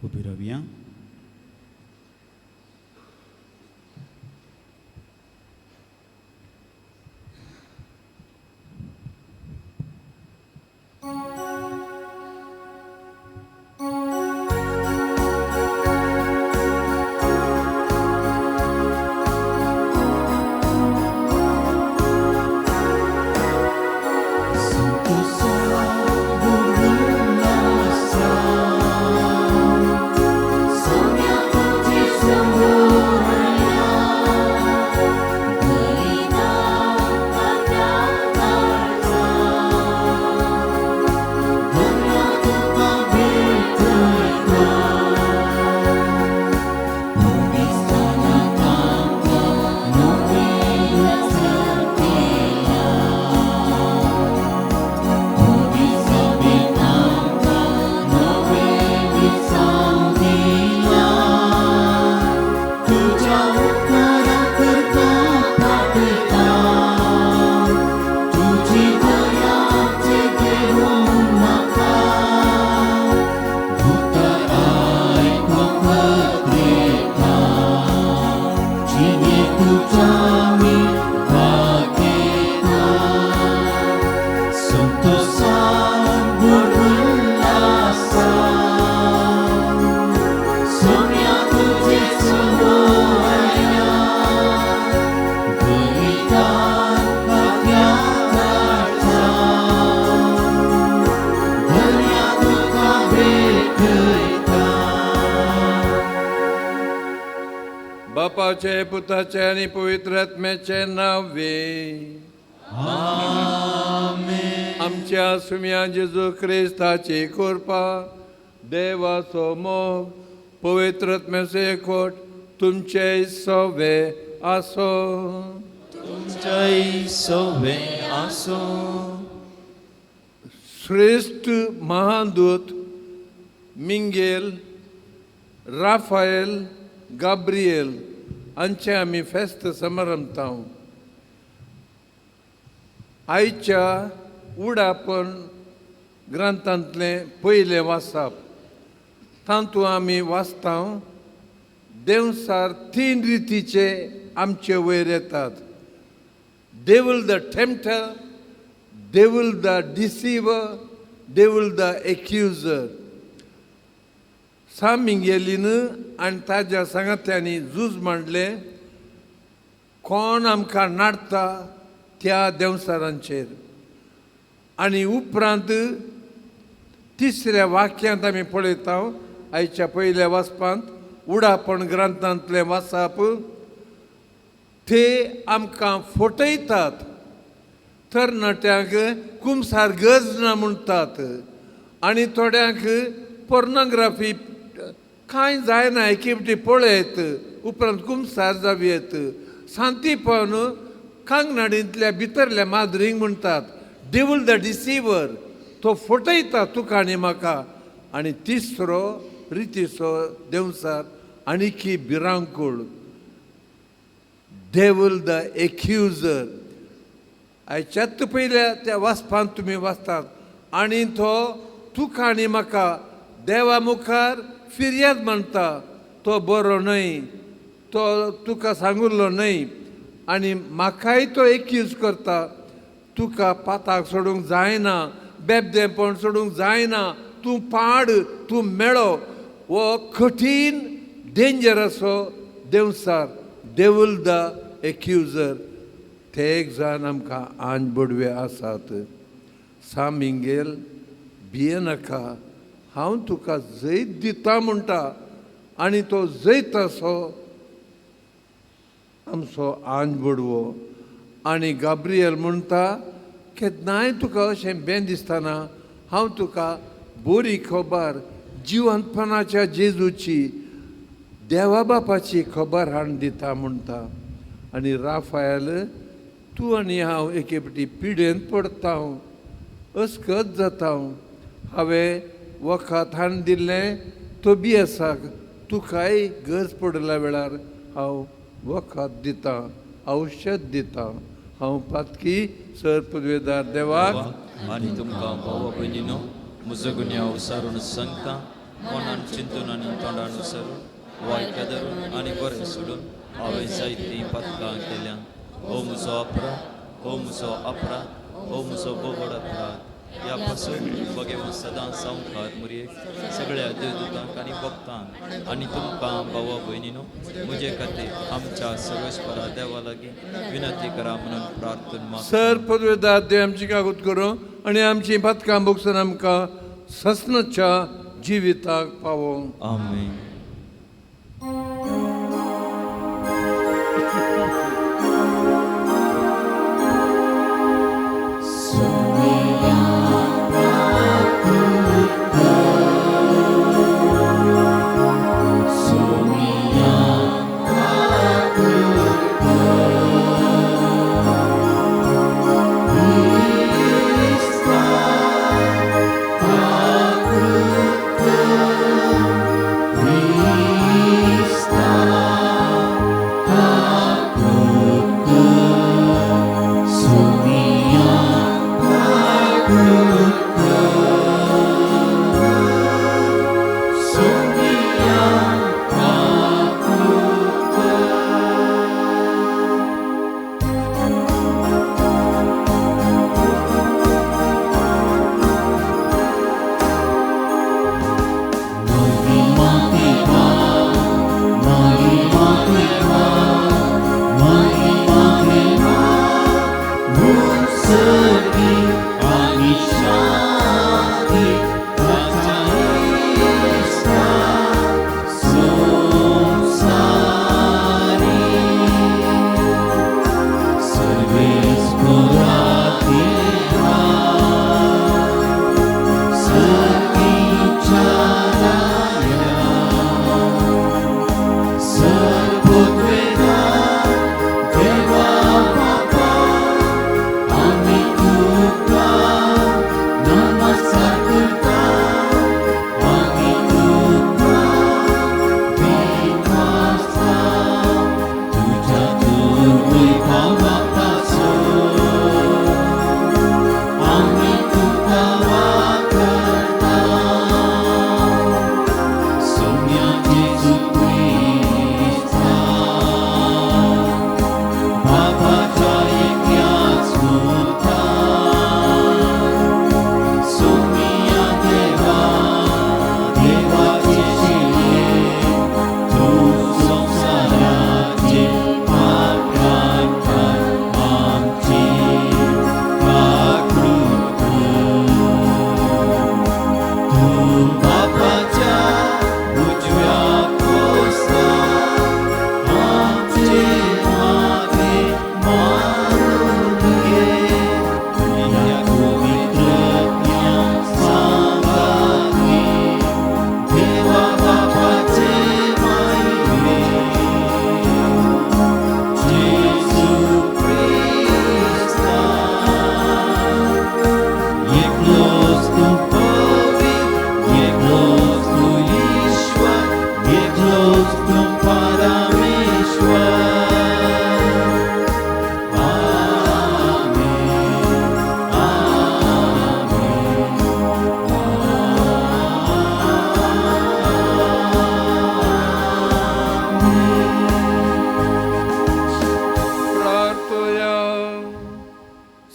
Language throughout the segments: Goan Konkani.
उबी रावया. बापाचे पुताचे आनी पवित्र आत्म्याचे नांवे आमच्या सुम्या जेजू क्रिस्ताची कृपा, देवाचो मोग, पवित्र आत्म्याचो एकवट तुमचे सवे आसो. तुमचेय सवे आसो. श्रेश्ठ महादूत मिंगेल, राफायल, गाब्रिएल हांचें आमी फेस्त समारंभता. आयच्या उडापण ग्रंथांतलें पयलें वाचप, तातूंत आमी वाचता देंवसार तीन रितीचे आमचे वयर येतात. Devil the tempter, devil the deceiver, devil the accuser. सामिंगेलीन आनी ताज्या सांगात्यांनी झूज मांडलें कोण आमकां नाडटा त्या देंवसारांचेर. आनी उपरांत तिसऱ्या वाक्यांत आमी पळयता आयच्या पयल्या वाचपांत उडापण ग्रंथांतलें वाचप, ते आमकां फटयतात, तरणाट्यांक कुमसार गरज ना म्हणटात आनी थोड्यांक पोर्नोग्राफी कांय जायना एके पळयत उपरांत कुमसार जावयेत. शांतीपण कांगनाडींतल्या भितरल्या माद्रींक म्हणटात डेवल the deceiver, तो फटयता तुका आनी म्हाका. आनी तिसरो रितीचो देंवसार आनीकी भिरांकूळ, डेवल the एक्युजर. आयच्यात पयल्या त्या वाचपांत तुमी वाचतात आनी तो तुका आनी म्हाका देवा मुखार फिर्याद मानता, तो बरो न्हय, तो तुका सांगुल्लो न्हय आनी म्हाकाय तो एक्यूज करता, तुका पाताक सोडूंक जायना, बेबदेंपण सोडूंक जायना, तूं पाड, तूं मेळो. हो कठीण डेंजरसो देंवसार, डेवल the एक्युजर. ते एक जाण आमकां आंज बडवे आसात. सामिंगेल भियेनाका, हांव तुका जैत दिता म्हणटा आनी तो जैत असो आमचो आंज बडवो. आनी गाब्रियल म्हणटा केन्नाय तुका अशें बें दिसतना हांव तुका बरी खबर जिवंतपणाच्या जेजूची, देवा बापाची खबर हाडून दिता म्हणटा. आनी राफायल तूं आनी हांव एके फावटी पिडेन पडटा, अस्कत जाता. हांवें वखद हाडून दिल्लें तोबी आसा, तुकाय गरज पडल्या वेळार हांव वखद दितां, औषध दितां. हांव पातकी सर पुदवेदार देवाक आनी तुमकां भावा भयणीनो म्हजो गुन्यांव सारून सांगता, मनान चिंतून आनी तोंडान सरून वायट धरून आनी बरें सोडून हांवें जायतीं पातकां केल्या. हो म्हजो अपराध, हो म्हजो अपराध, हो म्हजो बोगड अपराध. ह्या पासून बगेवन सदां संवकार मुरयेक सगळ्या देवदूतांक आनी भक्तांक आनी तुमकां भावा भयणीनो म्हजे खातीर आमच्या सर्वेस्परा देवा लागीं विनंती करा म्हणून प्रार्थना मागता. सर पदवेदार देव आमची कागूत करूं आनी आमची पातकां भोगसून आमकां ससनाच्या जिविताक पावोवं. आमेन.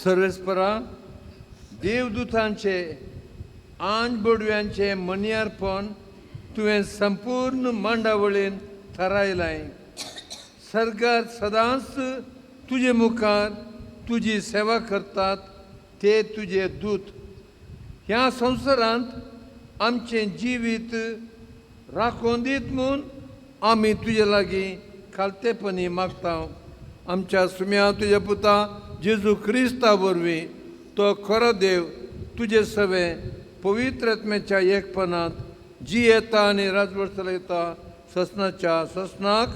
सर्वेस्परा देवदूतांचे आंज बोडव्यांचे मनियार्पण तुवें संपूर्ण मांडावळीन थारायलाय. सरकार सदांच तुजे मुखार तुजी सेवा करतात ते तुजे दूत. ह्या संवसारांत आमचें जिवीत राखून दीत म्हूण आमी तुजे लागीं खालतेपणी मागता. आमच्या सुम्या तुज्या पुता जेजू क्रिस्ता वरवीं तो खरो देव तुजे सवे पवित्र आत्म्याच्या एकपणांत जी येता आनी राजवट चलयता ससनाच्या ससनाक.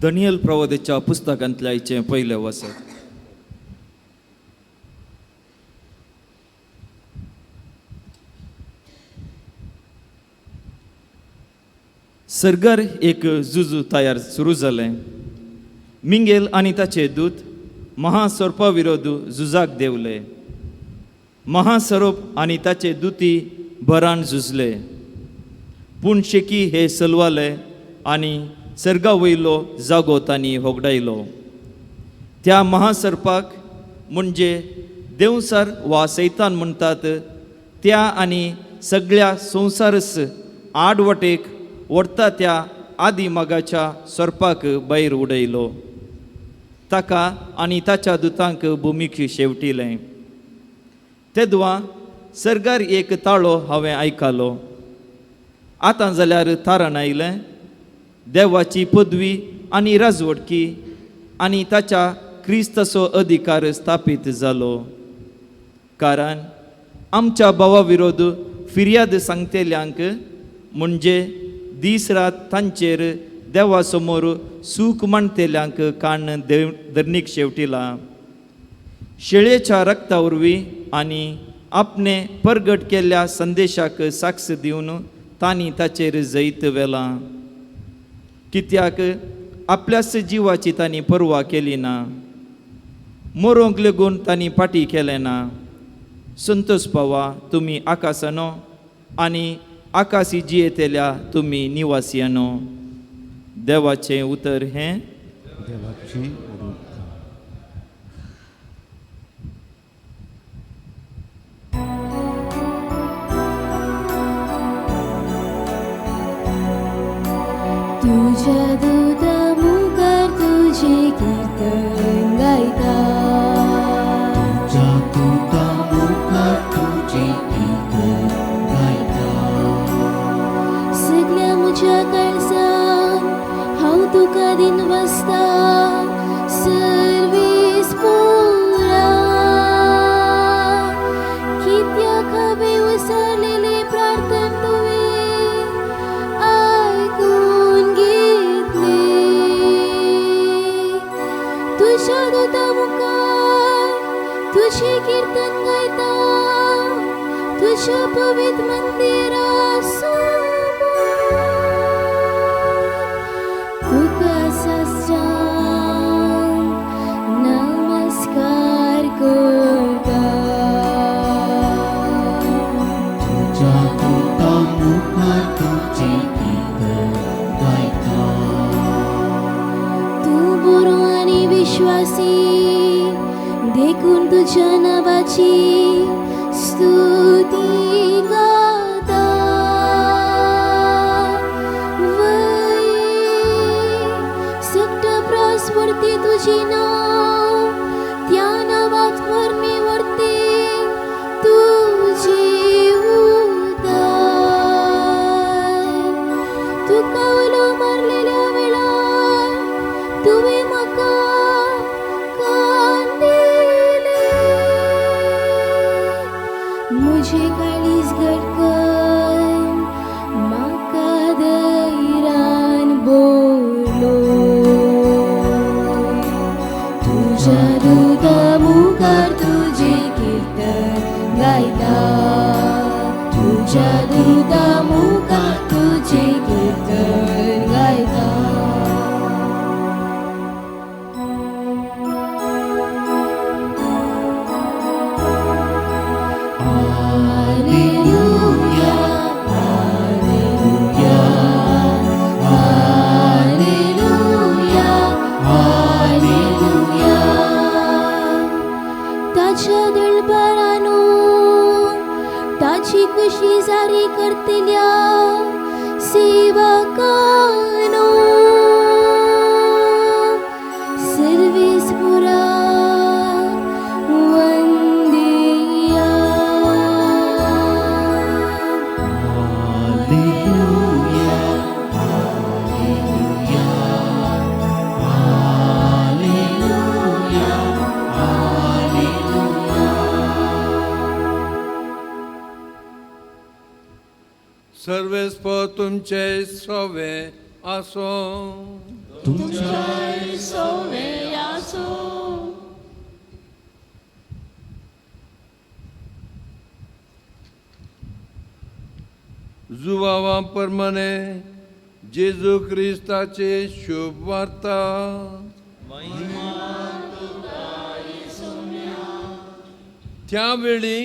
दनियल प्रवदेच्या पुस्तकांतल्या आयचें पयलें वाचप. सर्गार एक जुजू तयार सुरू जालें. मिंगेल आनी ताचे दूत महासर्पा विरोध झुजाक देंवले. महासरोप आनी ताचे दुती भरान झुजले, पूण शेकी हे सलवाले आनी सर्गा वयलो जागो तांणी होगडायलो. त्या महासर्पाक म्हणजे देवसार वा सैतान म्हणटात त्या आनी सगळ्या संवसारस आडवटेक व्हरता त्या आदी मागाच्या सोरपाक भायर उडयलो. ताका आनी ताच्या दुतांक भुमीक शेवटिलें. तेदवा सर्गार एक ताळो हांवें आयकलो. आतां जाल्यार तारण आयलें, देवाची पदवी आनी राजवटकी आनी ताच्या क्रिस्ताचो अधिकार स्थापीत जालो. कारण आमच्या भावा विरोध फिर्याद सांगतल्यांक म्हणजे दीस रात तांचेर देवा समोर सूख मांडटल्यांक कान धरणीक शेवटिला. शेळेच्या रक्ता वरवीं आनी आपणे परगट केल्ल्या संदेशाक साक्ष दिवन तांणी ताचेर जैत व्हेलां. कित्याक आपल्याच जिवाची तांणी पर्वा केली ना, मरोंक लेगून तांणी फाटी केलें ना. संतोष पावा तुमी आकाशानो आनी आकाशी जियेतल्या तुमी निवासियानो. देवाचें उतर हें देवाचें उतर. तुझ्या दूता मुखार तुझे कीर्तन गायता, तुझ्या दूता मुखार तुझे कीर्तन गायता. सगळ्या म्हज्या काळजान हांव तुका दिन बसता, सर्वीस पुरा. कित्याक हांवें विसरलेले प्रार्थन तुवें आयकून घेतले. तुज्या दूता मुखार तुझे कीर्तन गायता, तुझ्या पवित्र मंदिरा तुका साष्टांग नमस्कार करता. तुझ्या दूता मुखार तुझे कीर्तन गायता. तूं बरो आनी विश्वासी, देखून तुज्या नांवाची स्तुती गाता. वय सगळ्या प्रासवरती तुझी नांव, त्या नांवाक मरणे वरती तुझे उदार. तुका उलो मारलेल्या वेळार तुवें म्हाका कान दिले. म्हजें काळीज घडकन म्हाका धैर्यान बोलो. तुज्या दूता मुखार तुजें कीर्तन गायता, तुज्या दूता मुखार तुजें कीर्तन गायता. Alleluia, Alleluia, Alleluia, Alleluia. ताच्या दळबरानो ताची खुशी जारी करतल्या सेवकानो, सर्वीस पुरा वंदिया. Alleluia, Alleluia, Alleluia, Alleluia. सर्वेस्प तुमचे सवे आसो. तुमच्या सोवे आसो. जुवावा प्रमाणे जेजू क्रिस्ताचे शुभ वार्ता. त्यावेळी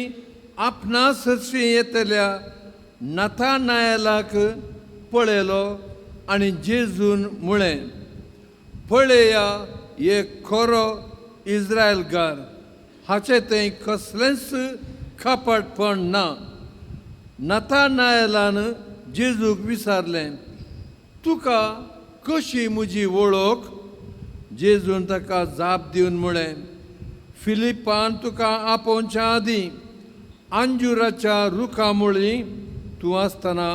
आपणा सरशी येतल्या नथानायलाक पळयलो आनी जेजून म्हळें, पळया एक खरो इस्रायलकार, हाचें थंय कसलेंच कपटपण ना. नथानायलान जेजूक विचारलें, तुका कशी म्हजी वळख? जेजून ताका जाप दिवन म्हळें, फिलिपान तुका आपोवच्या आदीं अंजुराच्या रुखा मुळीं तूं आसतना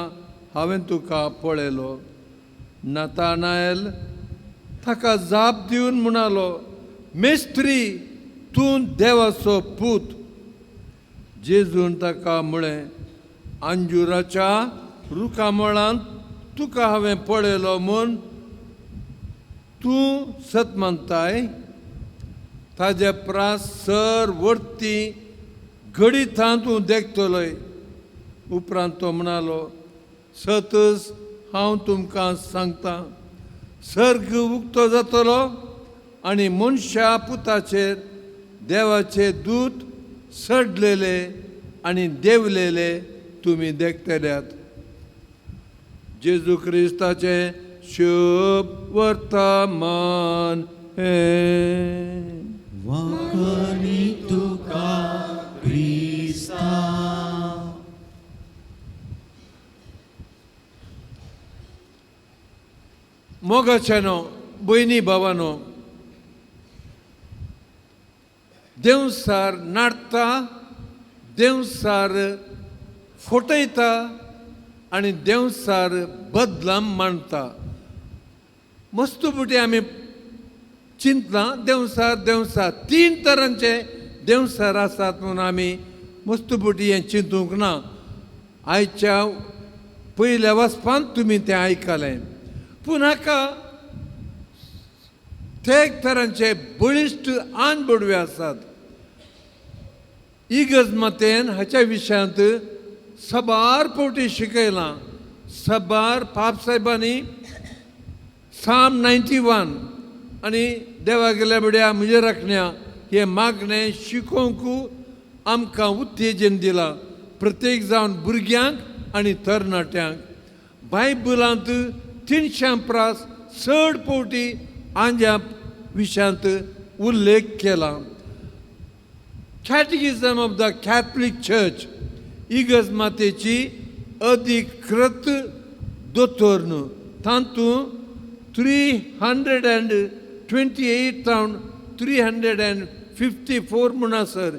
हांवें तुका पळयलो. नथानायल ताका जाप दिवन म्हणालो, मेस्त्री, तूं देवाचो पूत. जेजून ताका म्हळें, अंजुराच्या रुखा मुळांत तुका हांवें पळयलो म्हूण तूं सत मानताय? ताजे प्रास सर वरती घडितां तूं देखतलोय. उपरांत तो म्हणालो, सतच हांव तुमकां सांगता, सर्ग उक्तो जातलो आनी मनशा पुताचेर देवाचे दूत सडलेले आनी देवलेले तुमी देखतल्यात. जेजू क्रिस्ताचें शुभ वर्तमान हें. वाकणी तुका क्रिस्ता. मोगाच्यानो, भयणी भावानो, देंवसार नाडता, देंवसार फटयता आनी देंवसार बदलाम मांडटा. मस्त पुटी आमी चिंतलां देंवसार देंवसार तीन तरांचे देंवसार आसात म्हणून आमी मस्त पुटी हें चिंतूंक ना. आयच्या पयल्या वचपांत तुमी तें आयकलें. पूण हाका थेक तरांचे बळिश्ट आन बडवे आसात. इगर्ज मातेन हाच्या विशयांत सबार फावटी शिकयलां. सबार पापसाहेबांनी साम 91 आनी देवा गेल्या बड्या म्हज्या राखण्या हें मागणें शिकोवंक आमकां उत्तेजन दिलां, प्रत्येक जावन भुरग्यांक आनी तरणाट्यांक. बायबलांत 300 प्रास चड फावटी आंज्या विशयांत उल्लेख केला. Catechism of the Catholic Church इगर्ज मातेची अधिकृत दोतोर न्हू, तातूंत 328 जावन 354 म्हणसर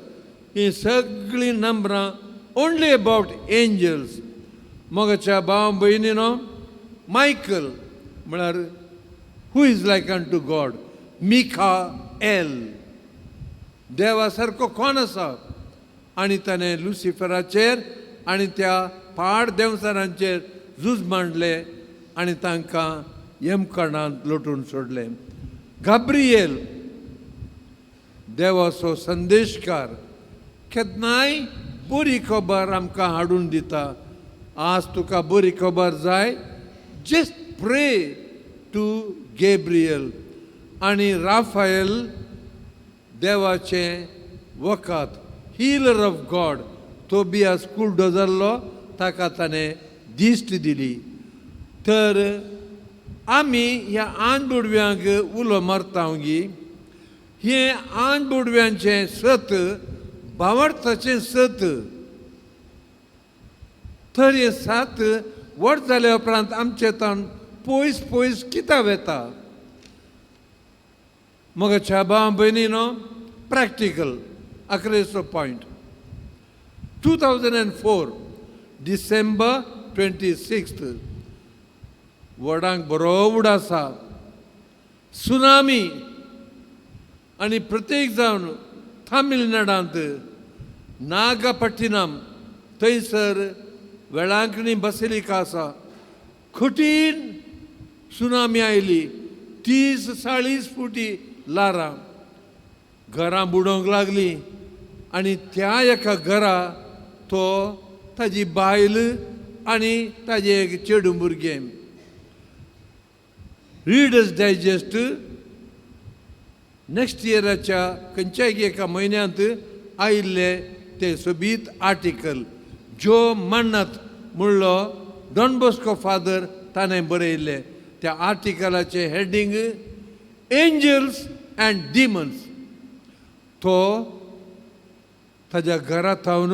ही सगळीं नंबरां ओन्ली अबावट एंजल्स. मोगाच्या भाव भयणीनो, मायकल म्हळ्यार who is like unto God, Michael, देवा सारको कोण आसा? आनी ताणें लुसिफराचेर आनी त्या पाड देंवचारांचेर झूज मांडलें आनी तांकां यमकणांत लोटून सोडलें. गाब्रिएल देवाचो संदेशकार, केन्नाय बरी खबर आमकां हाडून दिता. आज तुका बरी खबर जाय, जस्ट प्रे टू गेब्रियल. आनी राफायल देवाचें वखद, हिलर ऑफ गॉड, तोबियास कुड्डो जाल्लो ताका ताणें दिश्ट दिली. तर आमी ह्या आन बुडव्यांक उलो मारता गी, हें आन बुडव्यांचें सत भावार्थाचें सत. तर हें सात व्हड जाल्या उपरांत आमचें तान पयस पयस कित्याक वेता? मगाच्या भाव भयणीनो, प्रॅक्टिकल अकरेचो पॉयंट, 2004 डिसेंबर 26 व्हडांक बरो उड आसा, सुनामी आनी प्रत्येक जावन तामिळनाडांत नागापट्टिनम थंयसर वेळांकणी बसिलिका आसा, कठीण सुनामी आयली, 30-40 फुटी ल्हारां, घरां बुडोवंक लागलीं. आनी त्या एका घरा तो ताजी बायल आनी ताजें एक चेडूं भुरगें. रिडर्स डायजेस्ट नेक्स्ट इयराच्या खंयच्याय एका म्हयन्यांत आयिल्ले तें सोबीत आर्टिकल जो मन्नत म्हणलो डॉन बॉस्को फादर ताणें बरयल्लें. त्या आर्टिकलाचें हेडींग एंजल्स अँड डिमन्स. तो ताज्या घरा थावन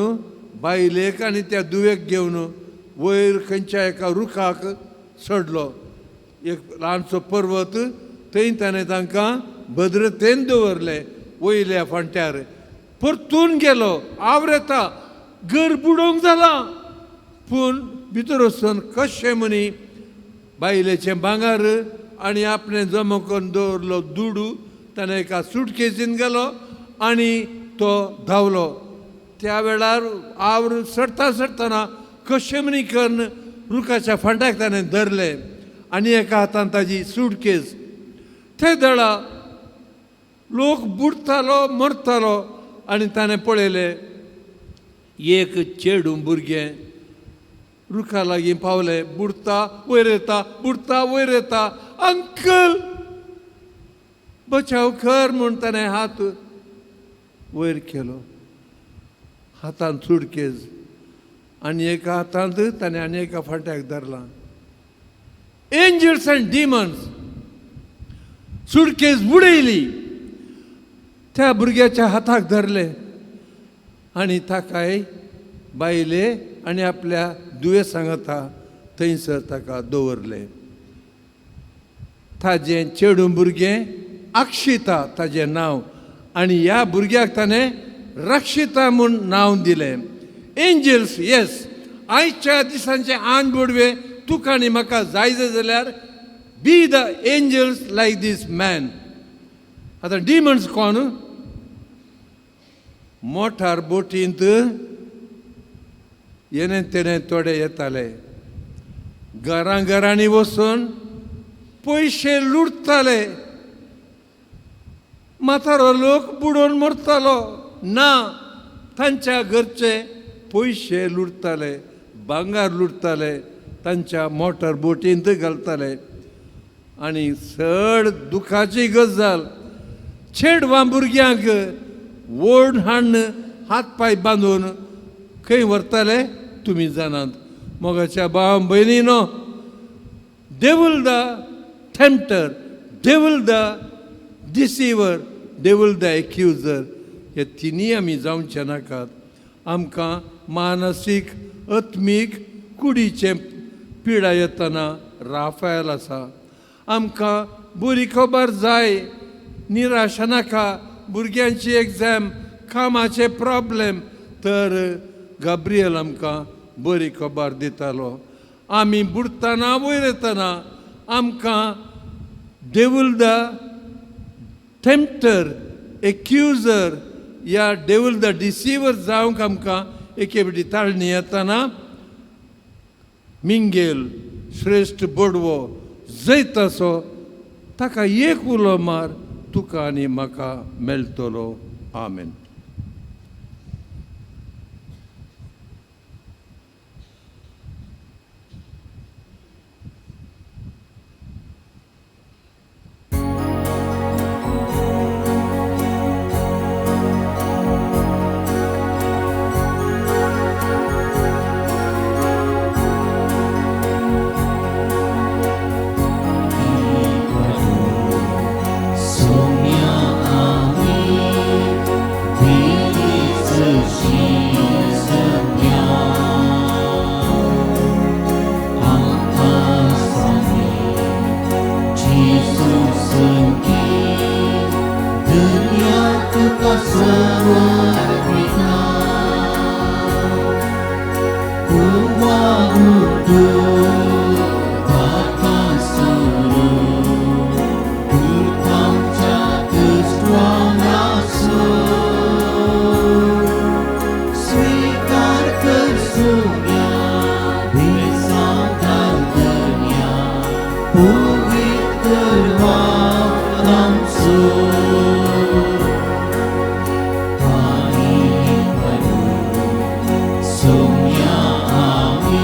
बायलेक आनी त्या दुवेक घेवन वयर खंयच्या एका रुखाक चडलो. एक ल्हानसो पर्वत, थंय ताणें तांकां भद्रतेन दवरलें वयल्या फांट्यार. परतून गेलो, आवरेता घर बुडोवंक जालां, पूण भितर वचून कशें म्हणी बायलेचें भांगर आनी आपणें जमो करून दवरलो दुडू ताणें एका सुटकेजीन गेलो आनी तो धांवलो. त्या वेळार आवरून चडटा चडटना कशें म्हणी करून रुखाच्या फांट्याक ताणें धरलें आनी एका हातान ताजी सुटकेज. ते दळा लोक बुडटालो मरतालो आनी ताणें पळयलें एक चेडूं भुरगें रुखा लागीं पावलें, बुडटा वयर येता, बुडटा वयर येता. अंकल बचाव कर म्हूण ताणें हात वयर केलो. हातान सुटकेज आनी एका हातांत ताणें आनी एका फांट्याक धरलां. Angels and demons. सुटकेज बुडयली, त्या भुरग्याच्या हाताक धरलें आनी ताकाय बायले आनी आपल्या दुयेंस सांगता थंयसर ताका दवरलें. ताजें चेडूं भुरगें अक्षिता ताजें नांव आनी ह्या भुरग्याक ताणें रक्षिता म्हूण नांव दिलें. एंजल्स येस आयच्या दिसांचें आन बुडवे तुका आनी म्हाका जाय जाल्यार be the angels like this man. आतां डिमन्स कोण? मोटार बोटींत येणे तेणे थोडे येताले, घरां घरांनी वचून पयशे लुटताले. म्हातारो लोक बुडोवन मरतालो ना, तांच्या घरचे पयशे लुटताले, भांगर लुटताले, तांच्या मोटर बोटींत घालताले. आनी चड दुखाची गजाल, चेडवां भुरग्यांक ओड हाडून हात पांय बांदून खंय व्हरताले तुमी जाणात. मोगाच्या भाव भयणीनो, devil the tempter, devil the deceiver, devil the accuser, हे तिनूय आमी जावचे नाकात. आमकां मानसीक आत्मीक कुडीचें पिडा येतना राफायल आसा. आमकां बरी खबर जाय, निराशा नाका. भुरग्यांची एग्जाम, कामाचे प्रॉब्लेम, तर गाब्रियल आमकां बरी खबर दितालो. आमी बुडटना वयर येतना आमकां देवल the टेम्प्टर, एक्युजर या देवल the deceiver जावंक आमकां एके फावटी ताळणी येतना मिंगेल श्रेश्ठ बडवो जैताचो ताका एक उलो मार, तुका आनी म्हाका मेळटलो. आमेन. Sonia Ami.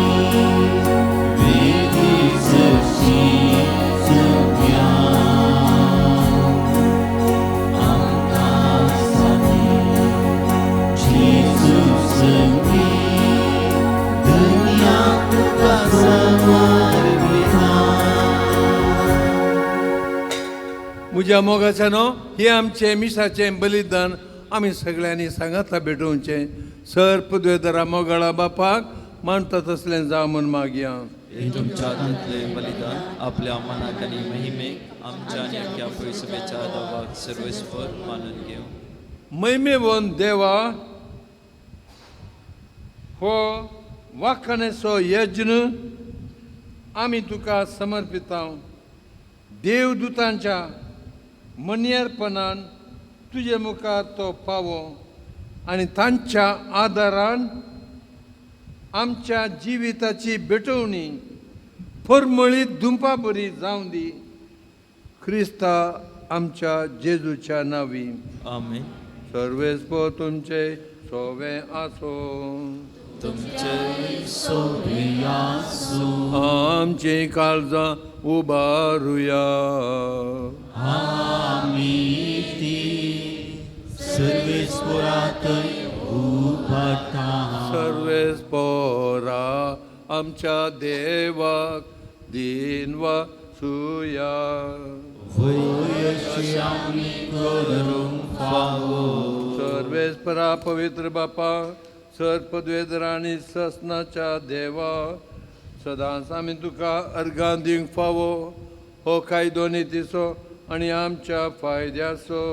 म्हज्या मोगाच्या न्हू हें आमचें मिसाचें बलिदान आमी सगळ्यांनी सांगाता भेटोवचें. सर पदवेदारा मोगाळा बापाक मानता तसलें जावं म्हूण मागया. हे तुमच्या हातांतले बलिदान आपल्या मनाक आनी महिमेक आमच्या आनी अख्ख्या पयसुबेच्या दावाक सर्वेस्पर मानून घेवं. महिमेवन देवा हो वाखाणेचो यज्ञ आमी तुका समर्पिता. देवदूतांच्या मनियरपणान तुजे मुखार तो पावो आनी तांच्या आदारान आमच्या जिविताची भेटवणी परमळीत दुंपा बरी जावं दी. क्रिस्ता आमच्या जेजूच्या नांवी. आमेन. सर्वेस्पर तुमचे सोवे आसो. तुमचे आमची काळजां उबारुया. आमी ती सर्वेस्परातय उबारता. सर्वेस्परा आमच्या देवाक दिन वाचुया. वयशी आमी करूंक फावो. सर्वेस्परा पवित्र बापा सर पदवेदर आनी ससनाच्या देवा सदांच आमी तुका अर्गां दिवंक फावो. हो कायदो नितीचो आनी आमच्या फायद्याचो.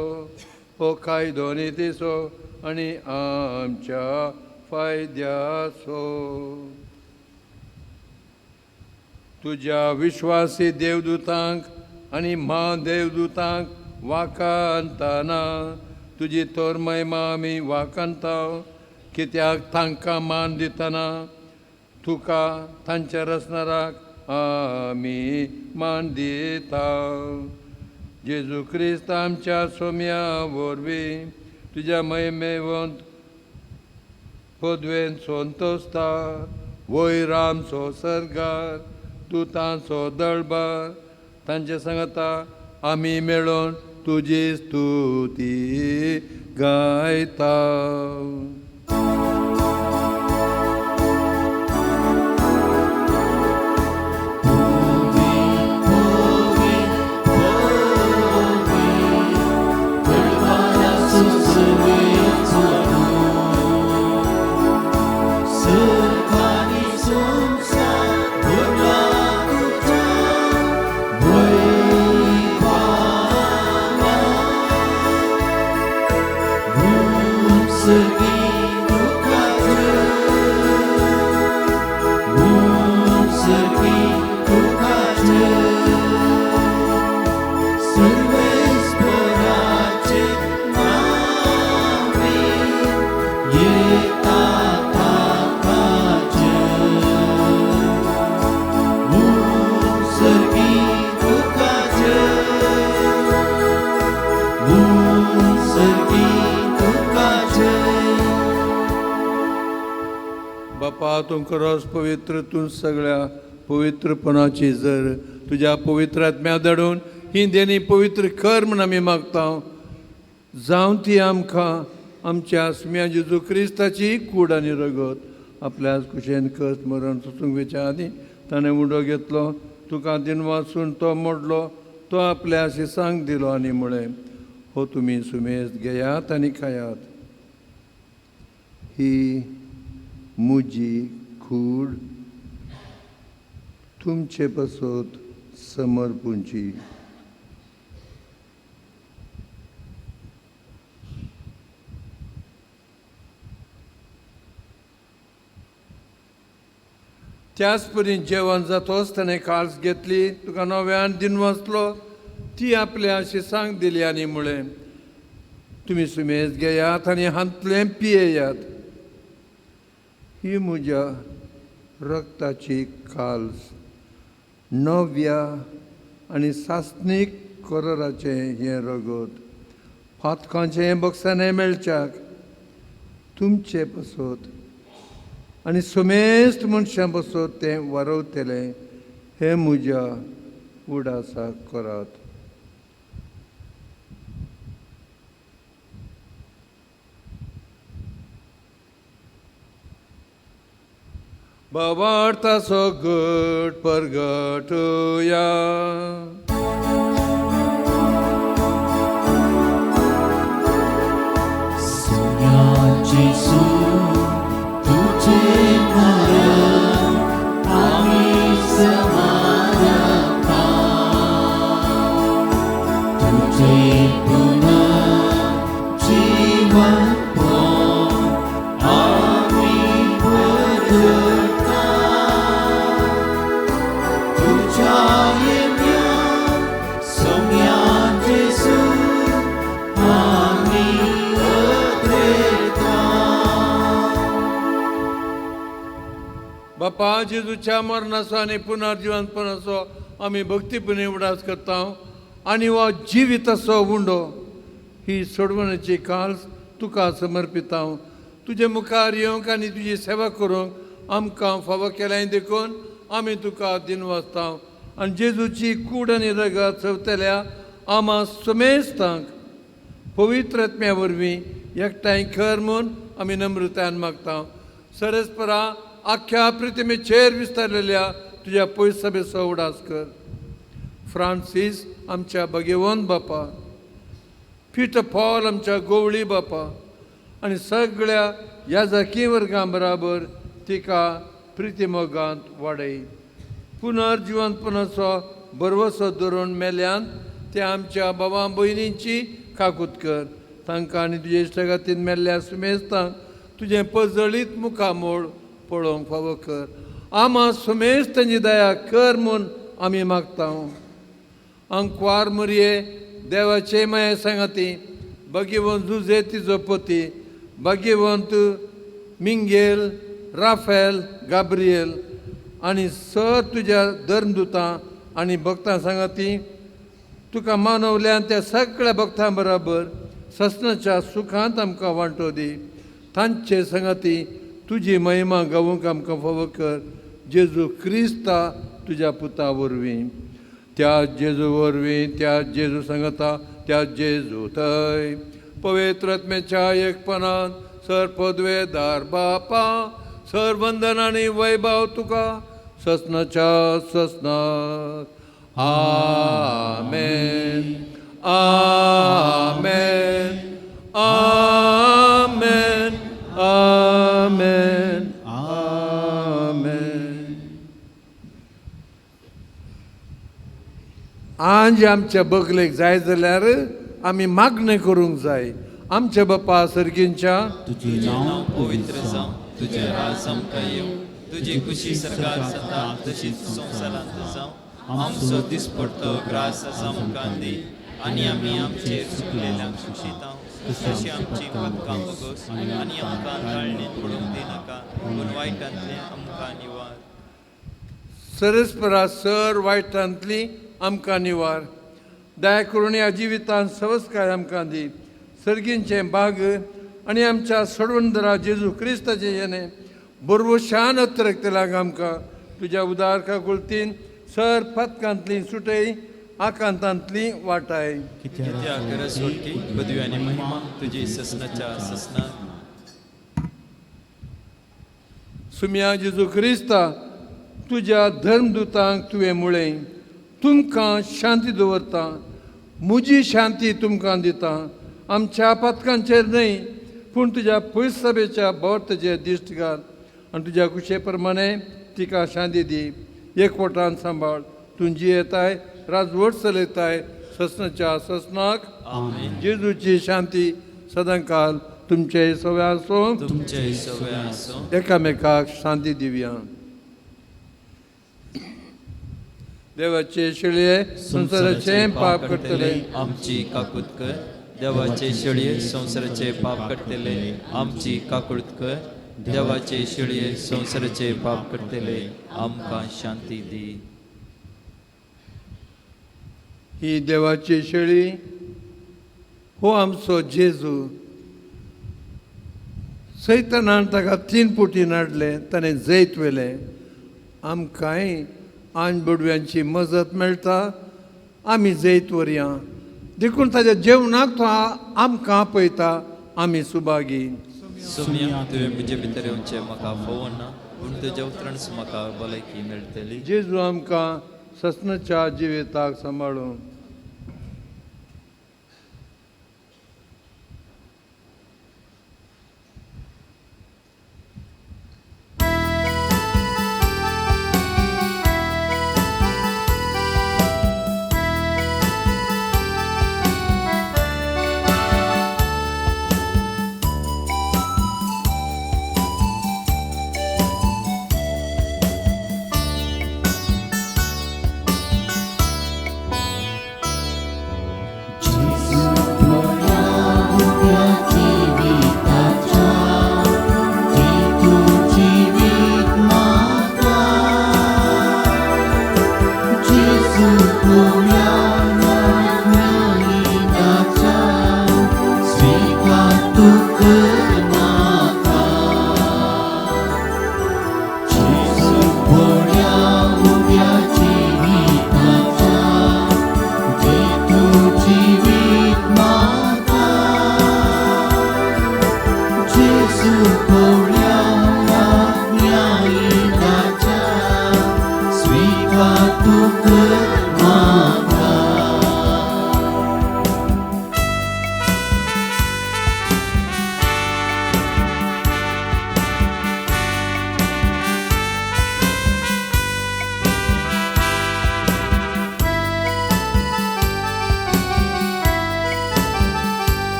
हो कायदो नितीचो आनी आमच्या फायद्याचो. तुज्या विश्वासी देवदूतांक आनी म्हादेवदूतांक वाखाणतना तुजी थोर महिमा आमी वाखाणता. कित्याक तांकां मान दितना तुका तांच्या रचणाराक आमी मान दिता. जेजू क्रिस्त आमच्या सोम्या वरवीं तुज्या महिमेवंत पदवेन संतोसता. वयर आमचो सर्गार दुतांचो दळबार तांचे सांगता आमी मेळोन तुजी स्तुती गायता. बापा तुमकां रोस पवित्र तूं सगळ्या पवित्रपणाची जर तुज्या पवित्र आत्म्या धाडून ही देणी पवित्र कर म्हूण आमी मागता. जावं ती आमकां आमच्या आसम्या जेजू क्रिस्ताची कूड आनी रगत. आपल्या कुशेन कस मरण सोसूंक वेच्या आदीं ताणें उडो घेतलो, तुका दिन वाचून तो मोडलो, तो आपल्या शिसांक दिलो आनी म्हळें, हो तुमी सुमेज घेयात आनी खायात. ही म्हजी कूड तुमचे पासत समर्पूंची. त्याच परी जेवण जातोच ताणें काळज घेतली, तुका नव्यान दिन वाचलो, ती आपल्या शिसांक दिली आनी म्हळें, तुमी सुमेज घेयात आनी हांतलें पियेयात. ही म्हज्या रक्ताची काल्स, नव्या आनी सासणीक कराराचें हें रगत, पातकांचें हें बक्षाणें मेळच्याक तुमचे पासत आनी समेस्त मनशां पासत तें वारवतलें. हें म्हज्या उडासाक करात. भावार्थाचो गट परगटुया. करता तुझ्या येम्या सोम्या जेजू आमी अद्रेता. बापा जेजूच्या मरणाचो आनी पुनर्जिवंतपणाचो आमी भक्तीपणी उडास करता आनी हो जिविताचो उंडो ही सोडवण्याची काल्स तुका समर्पिता. तुजे मुखार येवंक आनी तुजी सेवा करूंक आमकां फावो केल्याय देखून आमी तुका दिनवासता. आनी जेजूची कूड आनी रगत चवतल्या आमा समेस्तांक पवित्र आत्म्या वरवीं एकठांय कर म्हूण आमी नम्रतायेन मागता. सरस्परा आख्ख्या प्रितिमेचेर विस्तारलेल्या तुज्या पयस सभेचो उडास कर. फ्रांसीस आमच्या भगेवन बापा, पीटर पॉल आमच्या गोवळी बापा आनी सगळ्या ह्या वर्गां बराबर तिका प्रितिमोगांत वाडय. पुनर्जिवंतपणाचो भरवसो धरून मेल्यान ते आमच्या बाबा भयणींची काकूत कर. तांकां आनी तुजे इश्टागातीन मेल्ल्या सुमेस्तांक तुजें पजळीत मुखामोळ पळोवंक फावो कर. आमा सुमेस्तांची दया कर म्हूण आमी मागता. अंकवार मुरये देवाचे माये सांगाती भगीवंत जुजे तिजो पती, भगीवंत मिंगेल, राफेल, गाब्रियल आनी सर तुज्या धर्मदुतां आनी भक्तां सांगाती तुका मानवल्यान त्या सगळ्या भक्तां बराबर ससनाच्या सुखांत आमकां वांटो दी. तांचे सांगाती तुजी महिमा गावूंक आमकां फावो कर. जेजू क्रिस्ता तुज्या पुता वरवीं, त्या जेजू वरवीं, त्या जेजू सांगता, त्या जेजू थंय पवित्र आत्म्याच्या एकपणान सर पदवेदार बापा सर वंदन आनी वैभव तुका ससनाच्या ससनाक. आमेन, आमेन, आमेन, आमेन, आमेन. आज आमच्या बगलेक जाय जाल्यार आमी मागणें करूंक जाय. आमच्या बापा सर्गींच्या तुजें नांव पवित्र जावं, तुजें राज आमकां येवं, तुजी खुशी सरकार जाता तशीच संवसारांत जावं. आमचो दिसपडतो ग्रास आमकां दी आनी आमी आमचेर चुकलेल्यांक शिक्षिता तशी आमची पदकां बगोस आनी आमकां ताळणेंत पडूंक दिनाका पूण वायटांतलें आमकां निवार. सरस्परा सर वायटांतली आमकां निवार. दया करून ह्या जिवितांत सवस्काय आमकां दी. सर्गींचें बाग आनी आमच्या सोडवणदारा जेजू क्रिस्ताचें येणें बरवशान अत्रकतल्याक आमकां तुज्या उदार काकुळतीन सर पथकांतली सुटय आकांतांतली वाटाय. कित्याक रसवटकी पदवी आनी महिमा तुजी ससनाच्या ससनाक. सुम्या जेजू क्रिस्ता तुज्या धर्मदुतांक तुवें मुळें तुमकां शांती दवरता, म्हजी शांती तुमकां दिता. आमच्या पातकांचेर न्हय पूण तुज्या पयस सभेच्या बोर्तचेर दिश्ट घाल आनी तुज्या कुशे प्रमाणे तिका शांती दी. एकवटान सांबाळ. तूं जियेताय राजवट चलयताय ससनाच्या ससनाक. आमेन. जेजूची शांती सदांकाल तुमचे सगळे आसूं. तुमचे सगळे आसूं. एकामेकाक शांती दिवया. देवाचे शेळये संवसाराचें पाप करतले आमची काकूत कर. देवाचे शेळये संवसाराचे पाप करतले आमची काकूत कर. देवाचे शेळये संवसाराचे पाप करतले आमकां शांती दी. ही देवाची शेळी हो आमचो जेजू. सैतानान ताका 3 पुटी नाडले, ताणें जैत व्हेलें. आमकांय आन बोडव्यांची मजत मेळटा, आमी जैत व्हरया. देखून ताच्या जेवणाक तो आमकां आपयता, आमी सुभागी. सोम्या तुवें म्हजे भितर येवचें म्हाका फोवना पूण तुज्या उतरांच म्हाका भलायकी मेळटली. जेजू आमकां ससनाच्या जिविताक सांबाळून.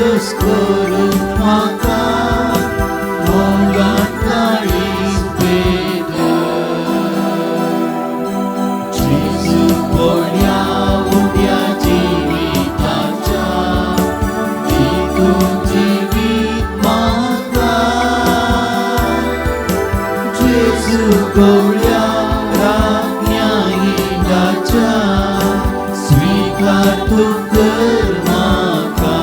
धादोस करून म्हाका मोगान काळीज पेटय. जेजू भोळ्या उंड्या जिविताच्या दी तूं जिवीत म्हाका. जेजू भोळ्या राज्ञा हिंडाच्या स्वीकार तूं कर म्हाका.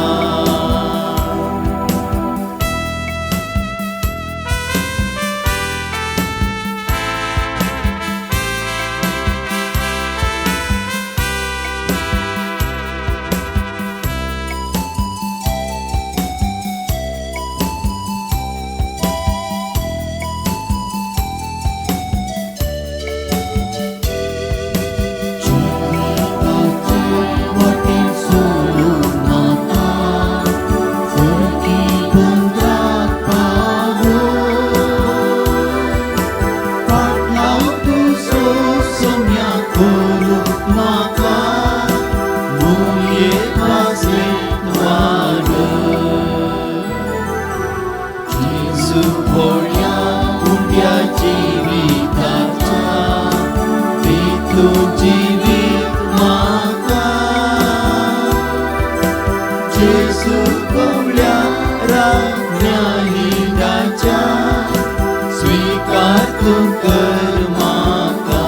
जिविताचे वाटेन सोडूं नाका, फुरकी दोंगराक पावय. फाटलाव तुजो सम्या करूंक नाका, मुये वाजलें वाडय. जेजू भोळ्या उंड्या जिविताच्या दी तूं जिवीत म्हाका. जेजू भोळ्या राज्ञा हिंडाच्या स्वीकार तूं कर म्हाका.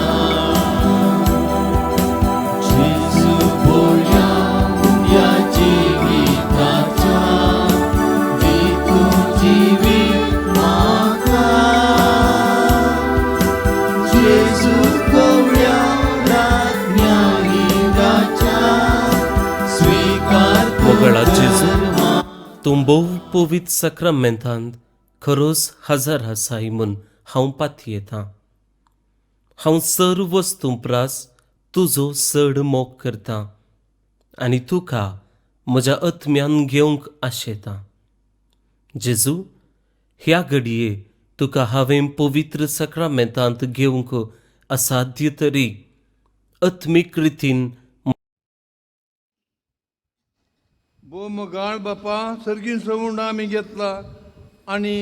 जेजू भोळ्या उंड्या जिविताच्या दी तूं जिवीत म्हाका. जेजू भोळ्या राज्ञा हिंडाच्या स्वीकार तूं मोगळा जेजू, कर म्हाका. तूं भोव पवित्र साक्रामेंतांत खरोच हजर आसाय म्हूण हांव पातयेतां. हांव सर्व वस्तूं प्रास तुजो चड मोग करतां आनी तुका म्हज्या आत्म्यान घेवंक आशेतां. जेजू, ह्या घडये तुका हांवें पवित्र साक्रामेंतांत घेवंक असाध्य तरी आत्मीक रितीन भोव मोगाळ बापा, सर्गीन सवून आमी घेतला आनी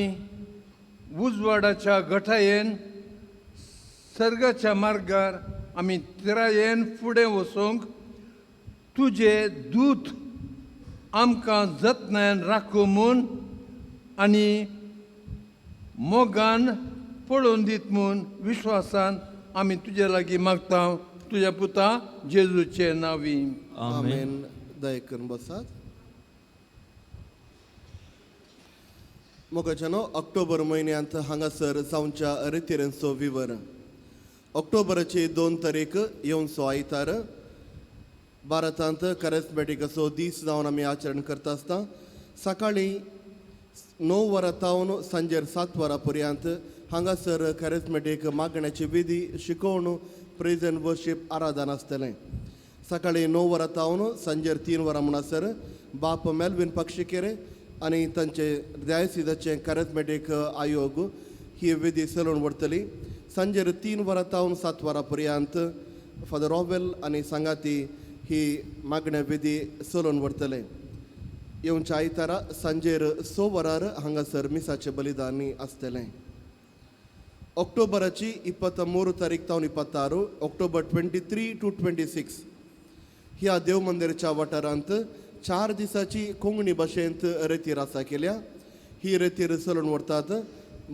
उजवाडाच्या घटायेन सर्गाच्या मार्गार आमी तिरायेन फुडें वचूंक तुजे दूत आमकां जतनायेन राखूं म्हूण आनी मोगान पळोवन दीत म्हूण विश्वासान आमी तुजे लागीं मागता, तुज्या पुता जेजूचे नांवी. आमेन. आमेन. दया करून बसात. मोगाच्यानो, ऑक्टोबर म्हयन्यांत हांगासर जावच्या रितिरेंचो विवर. ऑक्टोबराची 2 तारीख येवचो आयतार भारतांत कॅरिस्मॅटिकाचो दीस जावन आमी आचरण करता आसता. सकाळीं 9 वरां तावन सांजेर 7 वरां पर्यंत हांगासर कॅरिस्मॅटीक मागण्याची विधी, शिकोवण, प्रेज एंड वर्शीप आराधन आसतलें. सकाळीं 9 वरां तावन सांजेर 3 वरां म्हणसर बाप मेल्विन पक्षिकेरे आनी तांचे डायसिजाचे कॅरिस्मॅटीक आयोग ही विधी चलोवन व्हरतली. सांजेर 3 वरां तावन 7 वरां पर्यंत फादर रॉवेल आनी सांगाती ही मागण्या विधी चलोवन व्हरतले. येवच्या आयतारा सांजेर 6 वरार हांगासर मिसाचें बलिदानी आसतलें. ऑक्टोबराची 23 तारीख तावन 26, ऑक्टोबर 23 टू 26 ह्या देव मंदिराच्या वाठारांत 4 दिसाची कोंकणी भाशेंत रेतीर आसा केल्या. ही रेतीर चलोवन व्हरतात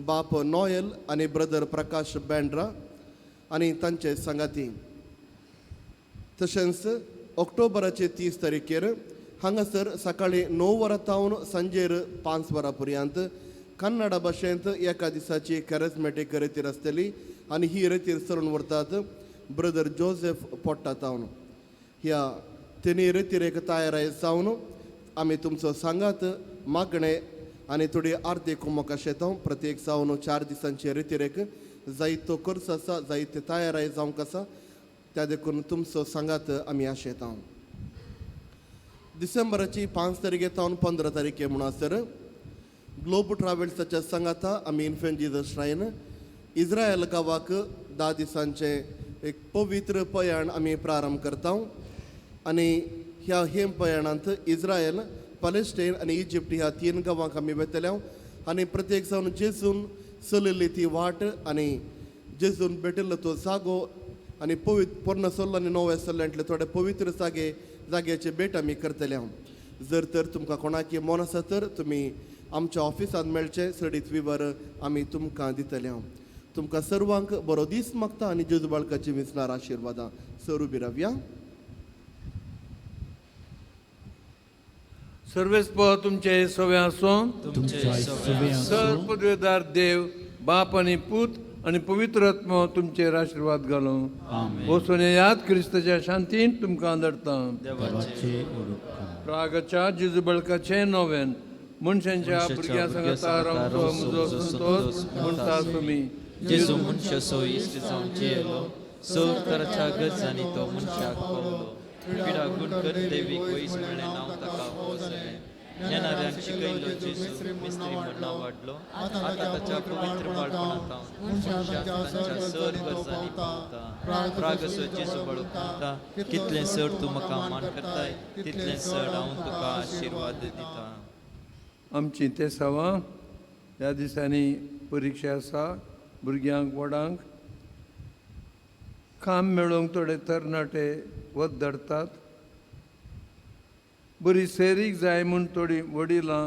बाप नॉयल आनी ब्रदर प्रकाश बँड्रा आनी तांचे सांगाती. तशेंच ऑक्टोबराचे 30 तारखेर हांगासर सकाळीं 9 वरां तावन सांजेर 5 वरां पर्यंत कन्नडा भाशेंत एका दिसाची कॅरिस्मॅटीक रेतीर आसतली आनी ही रेतीर चलोवन व्हरतात ब्रदर जोसेफ पोट्टा तावन. ह्या तिनी रेतिरेक तयाराय जावन आमी तुमचो सांगात, मागणें आनी थोडी आर्दी कुमक आशेता. प्रत्येक जावन 4 दिसांचे रेतिरेक जायतो खर्च आसा, जायते तयाराय जावंक आसा, त्या देखून तुमचो सांगात आमी आशेता. डिसेंबराची 5 तारखे तावन 15 तारखे म्हणसर ग्लोब ट्रॅव्हल्साच्या सांगाता आमी इन्फेंट जिजस श्रायन इस्रायल गांवाक 10 दिसांचें एक पवित्र पयाण आमी प्रारंभ करता आनी ह्या हेम पयाणांत इस्रायल, पॅलेस्टायन आनी इजिप्ट ह्या 3 गांवांक आमी वेतले आनी प्रत्येक जावन जेजून चलयल्ली ती वाट आनी जेजून भेटिल्लो तो जागो आनी पवित्र पोरण्या सल्लो आनी नव्या सल्ल्यांतले थोडे पवित्र जागे जाग्याचे भेट आमी करतले. जर तर तुमकां कोणाकी मन आसा तर तुमी आमच्या ऑफिसांत मेळचे, चडीत विवर आमी तुमकां दितले. तुमकां सर्वांक बरो दीस मागता आनी जेजू बाळकाची विसणार आशिर्वादां. सर उबी रावया. सर्वेस्पर तुमचे सवे आसूं, सर पदवेदार देव बाप आनी पूत आनी पवित्र आत्मो तुमचेर आशिर्वाद घालूं. वचून याद क्रिस्ताच्या शांतीन तुमकां धाडटा. प्रागच्या जेजू बळकाचें नोवेन मनशांच्या भुरग्यां सांगता रावचो म्हजो संतोष म्हणटा तुमी. जेजू मनशाचो इश्ट जावन जियेलो, सर तराच्या गरजांनी तो मनशाक पावलो. पिडा गुणकर देवीक वयस म्हणलें नांव ताका पोसलें. ज्ञानाऱ्यांक शिकयलो जेजू मिस्त्री म्हण नांव वाडलो. आतां ताच्या पवित्र बाळपणांत मनशाक तांच्या सर गरजांनी पावता. प्रागसो जेजू बाळूक म्हणटा, कितलें चड तूं म्हाका मान करताय तितलें चड हांव तुका आशिर्वाद दिता. आमची तेसांवां ह्या दिसांनी परिक्षा आसा. भुरग्यांक व्हडांक काम मेळोवंक थोडे तरणाटे वत धरतात. बरी सैरीक जाय म्हूण थोडीं वडिलां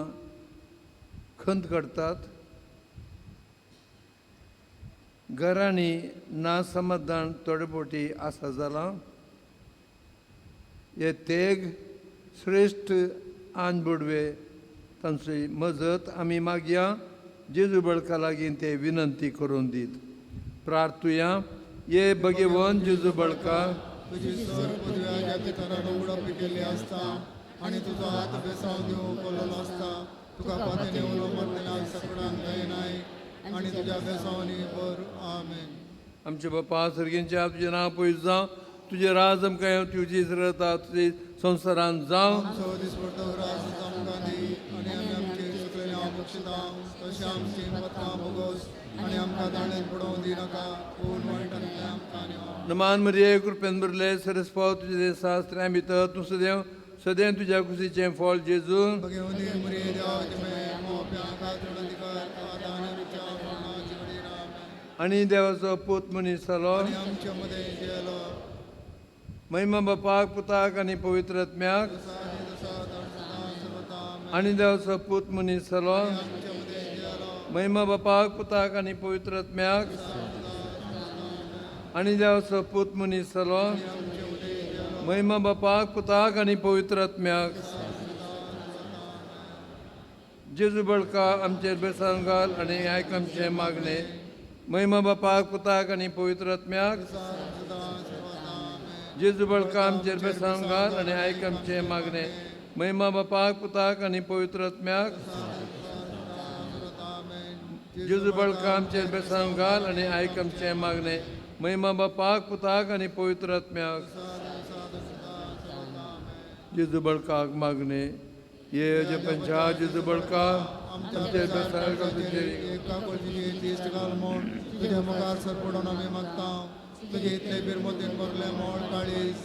खंत काडटात. घरांनी ना समाधान थोडे फावटी आसा जालां. हे तेग श्रेश्ठ आन बुडवे तांची मजत आमी मागया. जेजू बळका लागीं ते विनंती करून दीत प्रार्थुया. ये भगवान जेजू बळका, तुजी सर पदव्या जातीतरान उडप केल्ली आसता आनी तुजो हात बेसांव दिवंक कोल्लो आसता. तुका पातेने उलो मारतल्या सगळ्यांक दयनाय आनी तुज्या बेसांवांनी बर. आमेन. आमचे बापा सर्गींच्या तुजें नांव पयस जावं, तुजें राज आमकां येवं, तुजी इस्रता तुजी संवसारान जावं. आमचो दिसपडतो राज आमकां दी आनी आमी आमचे चुकलेले हांव बक्षिता तशें आमची पत्रां भोगोस आनी आमकां दांडेन पडोवंक दिनाका, पूण वायटांतल्यान आमकां न्हय. नमान मरिये कृपेन भरले सरस्पाव तुजे शास्त्र्यां भितर तूं सदैव सदैव तुज्या कुशीचें फळ जेजू. भगवती मरिये देवाचे मेळ मोप्या खातीर अधिकार आतां आनी आमच्या मरणाच्या घडयेर. आमेन. आनी देवाचो पूत मनीस जालो आनी आमचे मदें जियेलो. महिमा बापाक पुताक आनी पवित्र आत्म्याक. आनी देवाचो पूत मनीस जालो महिमा बापाक पुताक आनी पवित्र आत्म्याक. आनी देवाचो पूत मनीस जालो महिमा बापाक पुताक आनी पवित्र आत्म्याक. जेजू बळका आमचेर बेसांव घाल आनी आयक आमचें मागणें. महिमा बापाक पुताक आनी पवित्र आत्म्याक. जेजू बळका आमचेर बेसांव घाल आनी आयक आमचें मागणें. महिमा बापाक पुताक आनी पवित्र आत्म्याक. जेजू बळका आमचेर बेसांव घाल आनी आयक आमचें मागणें. महिमा बापाक पुताक आनी पवित्र आत्म्याक. जेजू बळकाक मागणें. ये जे पंचा जेजू बळका आमचेर बेसांव घाल तुजेर. म्हूण तुज्या मुखार सरपडून आमी मागता. तुजे इतले बिरमतीन भरले मोळ काळीज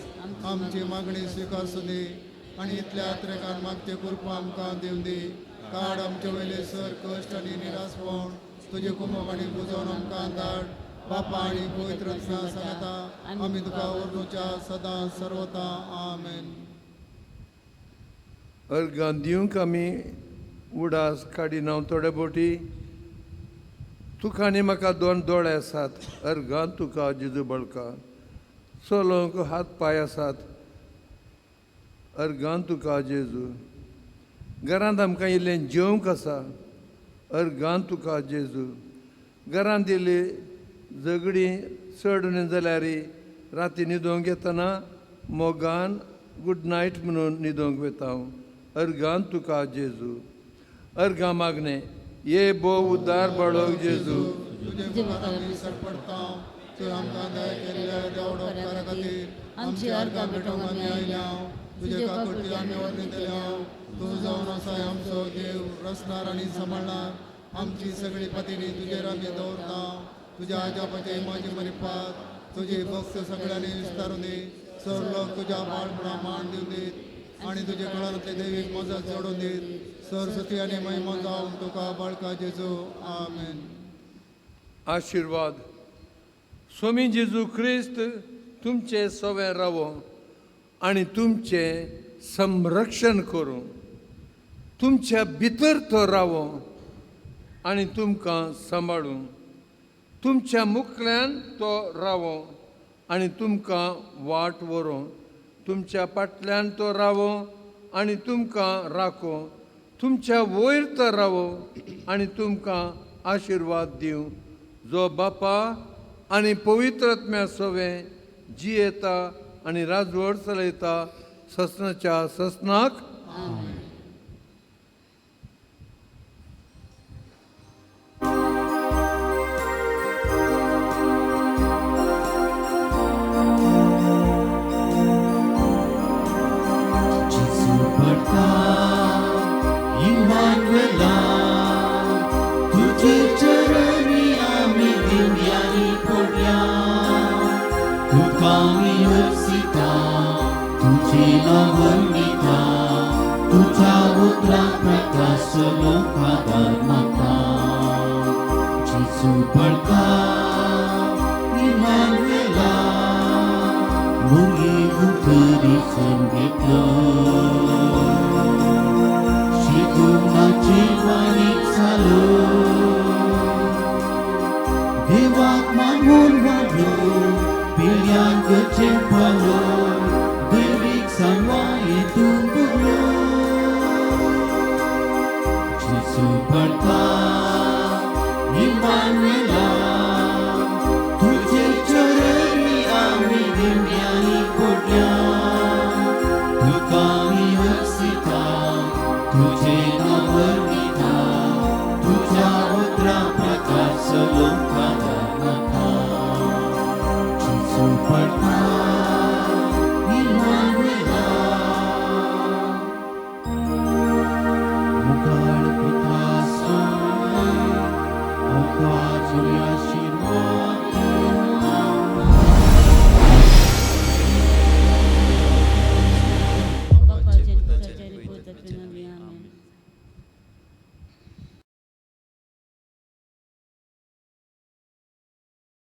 आमची मागणी स्विकारसू दी आनी इतल्या आत्रेकान मागचे कृपा आमकां दिवं दी. काड आमचे वयले सर कश्ट आनी निरासपण तुजे कुमक आनी बुजोवन आमकां धाड. बापा आनी पवित्र आत्म्या सांगता आमी तुका उर्नुच्या सदां सर्वता. आमेन. अर्गां दिवंक आमी उडास काडिना थोडे बोटी. तुका आनी म्हाका दोन दोळे आसात. अर्गां तुका जेजू बळका. चलोवंक हात पांय आसात. अर्गां तुका जेजू. घरांत आमकां इल्लें जेवंक आसा. अर्गां तुका जेजू. घरांत इल्ली झगडीं चड न्हय जाल्यार राती न्हिदोवंक येतना मोगान गूड नायट म्हणून न्हिदोवंक वता हांव. अर्गां तुका जेजू. अर्गां मागणें. ये भोव उद्धार बाळोक जेजू. तुजे मुखार आमी सरपडटा. तुवें आमकां दया केल्ल्या देवडो उपकारा खातीर आमची अर्गां भेटोवंक आमी आयल्या. तुजे काकुळटी आमी वर्णितल्या. तूं जावन आसाय आमचो देव, रचणार आनी सांबाळणार. आमची सगळी पातळी तुजेर आमी दवरता. तुज्या आजापाचे माझी मरिपात तुजी भक्त सगळ्यांनी विस्तारून दी. सर लोक तुज्या बाळपणा मान दिवन दीत. आनी तुजे कळांतले देवीक मजत जोडून दीत सरस्वती आनी महिमा जावन तुका बाळका जेजू. आमेन. आशिर्वाद. स्वामी जेजू क्रिस्त तुमचे सवे रावो आनी तुमचें संरक्षण करूं. तुमच्या भितर तो रावो आनी तुमकां सांबाळूं. तुमच्या मुखल्यान तो रावो आनी तुमकां वाट व्हरूं. तुमच्या फाटल्यान तो रावो आनी तुमकां राखो. तुमच्या वयर तो रावो आनी तुमकां आशिर्वाद दिवं, जो बापा आनी पवित्र आत्म्या सवें जियेता आनी राजवट चलयता ससनाच्या ससनाक. जेजू पडटा इमानुएला, तुजे चरणी आमी दिव्यांनी पडया. तुका आमी हरसिता, तुजें नांव वर्णिता, तुज्या उतरां प्रकाश लोकादार मागता. जेजू पडटा इमानुएला, मुगे उतरी जन्म घेतलो, शिकूनाची माणिक जालो, देवाक मानून वाडलो, पिळग्यांक चेंपलो, देवीक सांगवाये तूं भरलो. जेजू पडटा इमानुएला, तुजे चरणी आमी दिव्यांनी पडल्या. तुका आमी हरसिता, तुजें नांव वर्णिता, तुज्या उतरां प्रकाश लोकादार मागता. जेजू पडटा इमानुएला. मुखार पुता सोय